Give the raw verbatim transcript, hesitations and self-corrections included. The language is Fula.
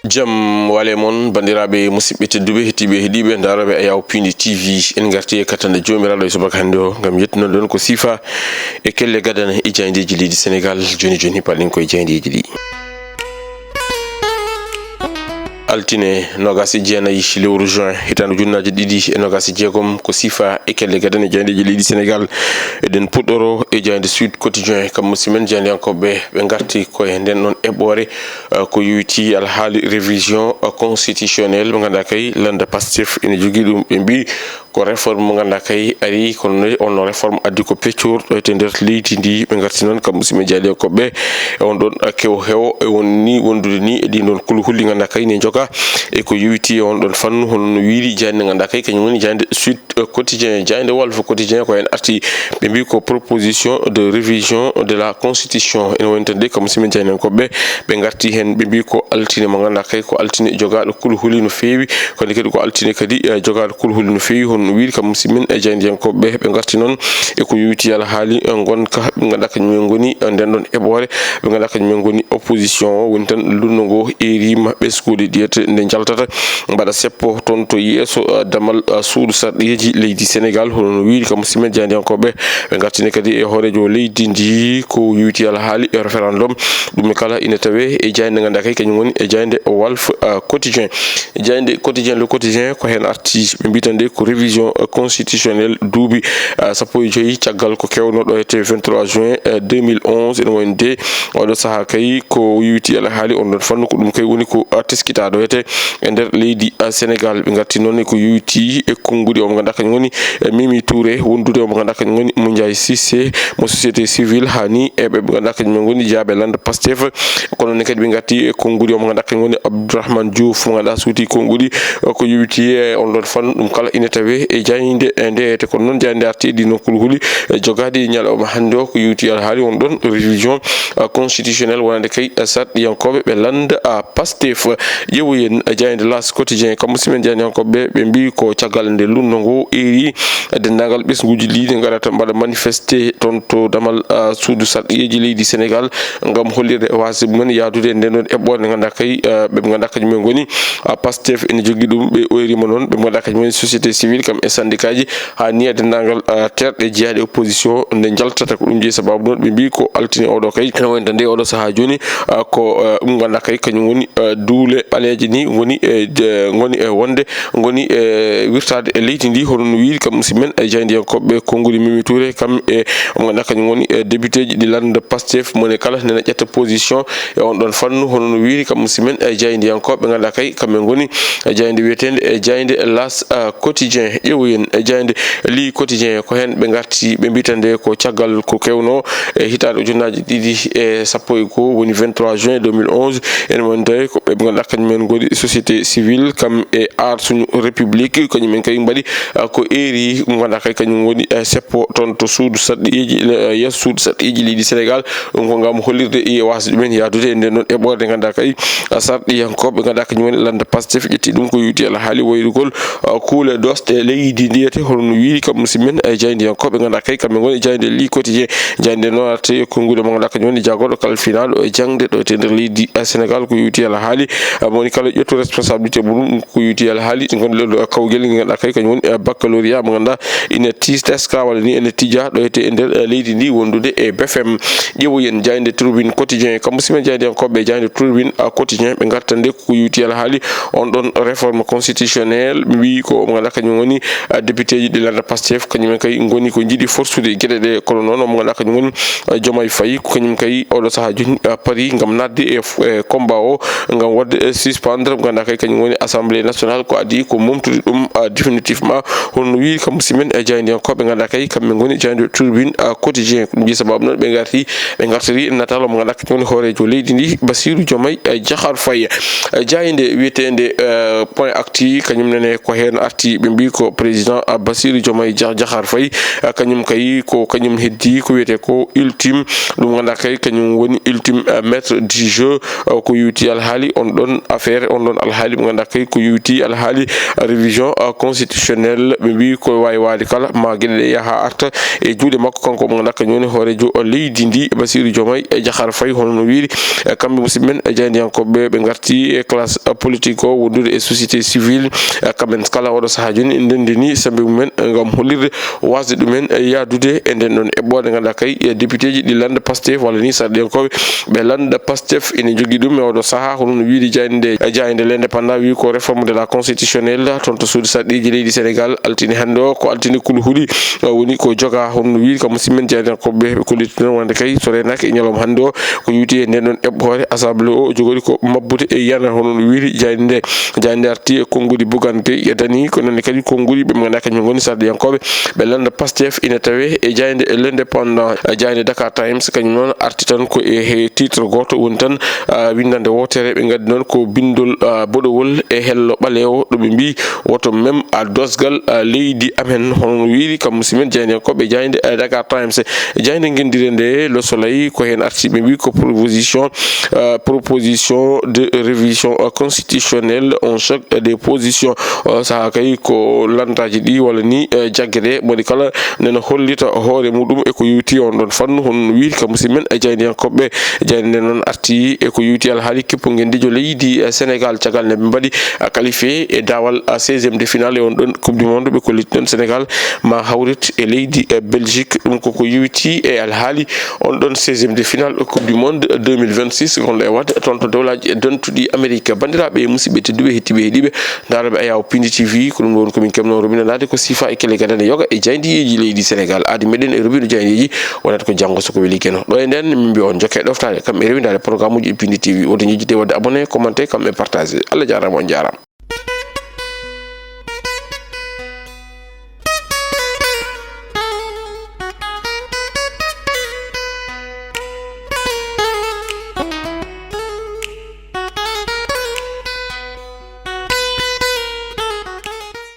Jam wale mon, banndiraaɓe musidɓe tedduɓe, heɗiiɓe heɗiiɓe, ndaarooɓe Ayaw Pindi T V. En ngarti e kattanɗe Joomiraaɗo e subaka hannde o, ngam yettunoɗon ko siifa e kelle gadane e jaayndeeji leydi Senegaal. Jooni jooni, paɗen koye jaayndeeji ɗi. Altine noogaas e jeenayi lewru juin, hitaande ujunnaaje ɗiɗi e noogaas e jeegom, ko siifa e kelle gadane e jaayndeeji leydi Senegaal. Eɗen puɗɗoro e jaaynde Sud Quotidien, kammu simen jaayndiyankooɓe ɓe ngarti koye nden ɗon eɓɓoore, eh, ko yowitii alhaali révision, eh, constitutionnelle mo ngannduɗaa kay lannda Pastef ene jogii ɗum. Ɓe mbii ko réforme mo ngannduɗaa kay ari, kono ne on no réforme addi ko peccoor ɗo e nder leydi ndi. Ɓe ngarti noon kammu simen jaayndiyankooɓe e on ɗon, eh, kew hewo e won ni wondude ni e ɗin ɗon kulhuli ngannduɗaa kay ne njoga e ko yowitii e on ɗon fannu, hono no wiiri jaaynde ngannduɗaa kay kañum woni jaaynde Sud Quotidien, jaaynde Walf Quotidien ko heen arti. Ɓe mbii ko proposition de révision de la constitution. Ene woni tan de, kammu simen jaayndiyankooɓe ɓe ngarti heen. Ɓe mbii ko altine mo ngannduɗaa kay ko altine jogaaɗo kulhuli no feewi. Kono kadi ko altine kadi, eh, jogaaɗo kulhuli no feewi. Hono no wiiri kammu simen, eh, jaayndiyankooɓe ɓe ngarti noon e ko yowitii alhaali, eh, ngonka ɓe ngannduɗaa kañum en ngoni, eh, nden ɗon eɓɓoore. Ɓe ngannduɗaa kañum en ngoni opposition o, woni tan lunndo ngo eeriima ɓesnguuji ɗi ete nde njaltata mbaɗa seppo toon to yeeso, eh, damal, eh, suudu sarɗiyeeji leydi Senegaal. Hono no wiiri kammu simen jaayndiyankooɓe, ɓe ngartini kadi e hooreejo leydi ndi ko yowitii alhaali e référendum. Ɗum e kala ina tawee e jaaynde ngannduɗaa kay kañum woni e jaaynde Walf, eh, Quotidien. Jaaynde Quotidien, Le Quotidien ko heen arti. Ɓe mbii tan de ko révision, eh, constitutionnelle duuɓi, eh, sappo e joyi caggal ko kewnoo ɗo ete vingt-trois juin, eh, deux mille onze. Ene woni de oɗo sahaa kay ko yowitii alhaali on ɗon fannu, ko ɗum kay woni ko, ah, teskitaaɗo ete e nder leydi, ah, Senegaal. Ɓe ngarti noon e ko yowitii e konnguɗi o mo ngannduɗaa kañum woni, eh, Mimi Touré, wondude o mo ngannduɗaa kañum woni Moundiaye Cissé mo société civile, haa ni e ɓe ngannduɗaa kañum en ngoni jaaɓe lannda Pastef. Kono ne kadi ɓe ngarti e konnguɗi o mo ngannduɗaa kañum woni Abdourahmane Diouf mo ngannduɗaa suuti konnguɗi, eh, ko yowitii e on ɗon fannu. Ɗum kala ina tawee e jaaynde, eh, nde ete. Kono noon jaaynde arti e ɗi noon kulhuli, eh, jogaade e ñalawma hannde o ko yowitii alhaali on ɗon révision, ah, constitutionnelle wonande kay, ah, sarɗiyankooɓe ɓe lannda, ah, Pastef. Ƴeewoyen, ah, jaaynde L'As Quotidien, kammu simen jaayndiyankooɓe ɓe mbii ko caggal nde lunndo ngo eeri, ah, denndaangal ɓesnguuji ɗi ne ngarata mbaɗa manifesté toon to damal, ah, suudu sarɗiyeeji leydi Senegaal ngam hollirde e waasde mumen yahdude e nden ɗon eɓɓoore nde ngannduɗaa kay, ah, ɓe ngannduɗaa kañum en ngoni, ah, Pastef ene jogii ɗum. Ɓe oyrima noon ɓe ngannduɗaa kañum woni société civile kam e syndicat ji, haa ni e denndaangal, ah, terɗe jeyaaɗe opposition nde njaltata. Ko ɗum jeyi sababu noon ɓe mbii ko altine oɗo kay ene woni tan de oɗo sahaa jooni, ah, ko, ah, ɗum ngannduɗaa kay kañum woni, ah, duule ɓaleeje ni ngoni e je-, ngoni e wonde, ngoni e wirtaade e leydi ndi. Hono no wiiri kammu simen e jaayndiyankooɓe konnguɗi Mimi Touré kam e mo ngannduɗaa kañum woni, eh, député ji ɗi lannda Pastef, mo ne kala nena ƴetta position e on ɗon fannu. Hono no wiiri kammu simen e jaayndiyankooɓe ngannduɗaa kay kamɓe ngoni, eh, jaaynde wiyeteende, eh, jaaynde L'As, eh, Quotidien. Ƴeewoyen, eh, jaaynde Li Quotidien, ko heen ɓe ngarti, ɓe mbii tan de ko caggal ko kewnoo e hitaande ujunnaaji ɗiɗi e sappo e goo, woni vingt-trois juin deux mille onze. Ene woni tawi ko ɓe ngannduɗaa kañum en ngoni société civile kam e Aar Suñu République, kañum en kadi mbaɗi, ah, ko eeri mo ngannduɗaa kay kañum woni, eh, seppo toon to suudu sarɗiyeeji, eh, yeeso suudu sarɗiyeeji leydi Senegaal. Ɗum ko ngam hollirde e waasde ɗumen yahdude e nden ɗon eɓɓoore nde ngannduɗaa kay, ah, sarɗiyankooɓe ngannduɗaa kañum woni lannda Pastef ƴetti ɗum ko yowitii alhaali wayrugol, ah, kuule doosɗe leydi ndi ete. Hono no wiiri kammu simen, eh, jaayndiyankooɓe ngannduɗaa kay kamɓe ngoni jaaynde Li Quotidien. Jaaynde noon arti e konnguɗi mo ngannduɗaa kañum woni jaagorɗo kalfinaaɗo e jaŋde ɗo e nder leydi, eh, Senegaal, ko yowitii alhaali, eh, mo woni kala ƴettu responsabilité mum ko yowitii alhaali ngonɗo ɗo e kawgel ngel ngannduɗaa kay kañum woni, eh, baccalauréat mo ngannduɗaa ina tis-, teska walla ni ene tija ɗo ete e nder, eh, leydi ndi wondude e B F M. Ƴeewoyen jaaynde Tribune Quotidien, kammu simen jaayndiyankooɓe jaaynde Tribune, ah, Quotidien ɓe ngarta nde ko yowitii alhaali on ɗon réforme constitutionnelle, ɓe mbii ko mo ngannduɗaa kañum woni, ah, député ji ɗi lannda Pastef, kañum en kay ngoni ko njiɗi forsude geɗe ɗe. Kono noon mo ngannduɗaa kañum woni, ah, Diomaye Faye, ko kañum kay oɗo sahaa jooni, ah, parii ngam naatde e f-, e combat o, ngam waɗde, eh, suspendre mo ngannduɗaa kay kañum woni Assemblée nationale, ko adii ko momtude ɗum, ah, définitivement. Hono no wiiri kammu simen e jaayndiyankooɓe ngannduɗaa kay kamɓe ngoni jaaynde Tribune, ah, Quotidien. Ɗum jeyi sababu noon ɓe ngarti, ɓe ngartiri nataal mo ngannduɗaa kañum woni hooreejo leydi ndi, Bassirou Diomaye, eh, Diakhar Faye. Eh, jaaynde wiyeteende, eh, Point Actu, kañum nene ko heen arti, ɓe mbii ko président Bassirou Diomaye Diakhar Faye, kañum kay ko kañum heddi ko wiyetee ko ultime, ɗum ngannduɗaa kay kañum woni ultime maître du jeu. Ko yowiti alhaali on ɗon affaire, on ɗon alhaali mo ngannduɗaa kay ko yowiti alhaali révision constitutionnelle. Ɓe mbi ko waawi waade kala ma geɗe ɗe yaha arta e juuɗe makko, kanko mo ngannduɗaa kañum woni hooreejo leydi ndi, Bassirou Diomaye Diakhar Faye. Hono no wiiri kamɓe musidɓe men jaayndiyankooɓe, ɓe ngarti e classe politique o wondude e société civile. Kamɓe kala oɗo sahaa jooni ndenndini sembe mumen ngam hollirde wasde ɗumen yahdude e nden ɗon eɓɓoore. Ngannduɗaa kay député ji ɗi lannda Pastef walla ni sarɗiyankooɓe ɓe lannda Pastef ene njogii ɗum e oɗo sahaa. Hono no wiiri jaaynde, jaaynde l'Indépendant wi ko réforme de la constitutionnelle toon to suudu sarɗiiji leydi Sénégal altine hannde o, ko altine kulhuli woni ko joga. Hono no wiiri kam musidɓe men jaayndiyankooɓe ko lutti noon wonde kay so reenaaki e ñalawma hannde o ko yowiti e nden ɗon eɓɓoore, assemblée o jogori ko mabbude e yana. Hono no wiiri jaaynde nde, jaaynde nde arti e konngudi Bougane Gueye Dany, ko noon kadi konngudi ɓe ngannduɗaa kañum ngoni sarɗiyankooɓe ɓe lannda Pastef ina tawe e jaaynde e l'Indépendant. Jaaynde Dakar Times kañum noon arti tan ko e he titre gooto woni tan, ah, winndannde wootere. Ɓe ngaddi noon ko binndol, ah, boɗowol e hello ɓaleewo ɗo ɓe mbi woto mem a dosgal, ah, leydi amen. Hono no wiiri kam musidɓe men jaayndiyankooɓe jaaynde, eh, Dakar Times. Jaaynde ngenndire nde Le Soleil ko heen arti, ɓe mbi ko proposition, euh, proposition de révision, euh, constitutionnelle, un choc des positions. Euh, sahaa kay ko lantaaji ɗi walla ni, euh, jaggere moni kala nena hollita hoore muɗum e ko yowiti on ɗon fannu. Hono no wiiri kam musidɓe men e jaayndiyankooɓe, jaaynde nde noon arti e ko yowiti alhaali kippu ngendijo leydi, euh, Sénégal. Caggal nde ɓe mbaɗi, euh, qualifié e daawal, euh, seizième de finale e on ɗon Coupe du Monde, ɓe kolliti ɗon Sénégal ma hawrit e leydi, euh, Belgique. Ɗum koko yowiti e alhaali on ɗon seizième de finale Coupe du Monde deux mille vingt-six gonɗo e waɗde toon to dowlaaji dentuɗi Amérique. Banndiraaɓe e musidɓe tedduɓe, heɗtiiɓe, heɗiiɓe, ndaarooɓe Ayaw Pindi T V, ko ɗum ɗo woni ko min keɓnoo robinanaade ko siifa e kelle gadane yoga e jaayndiyeeji leydi Sénégal. Aadi meɗen e robinu jaayndiyeeji wonata ko janngo so ko weli Geno. Ɗo e nden min mbiya on jokke ɗoftaade kam e rewindaade programme uji e Pindi T V. Woto ñejjite waɗde abonné, commenté kam e partagé. Allah jaaraama, on jaaraama.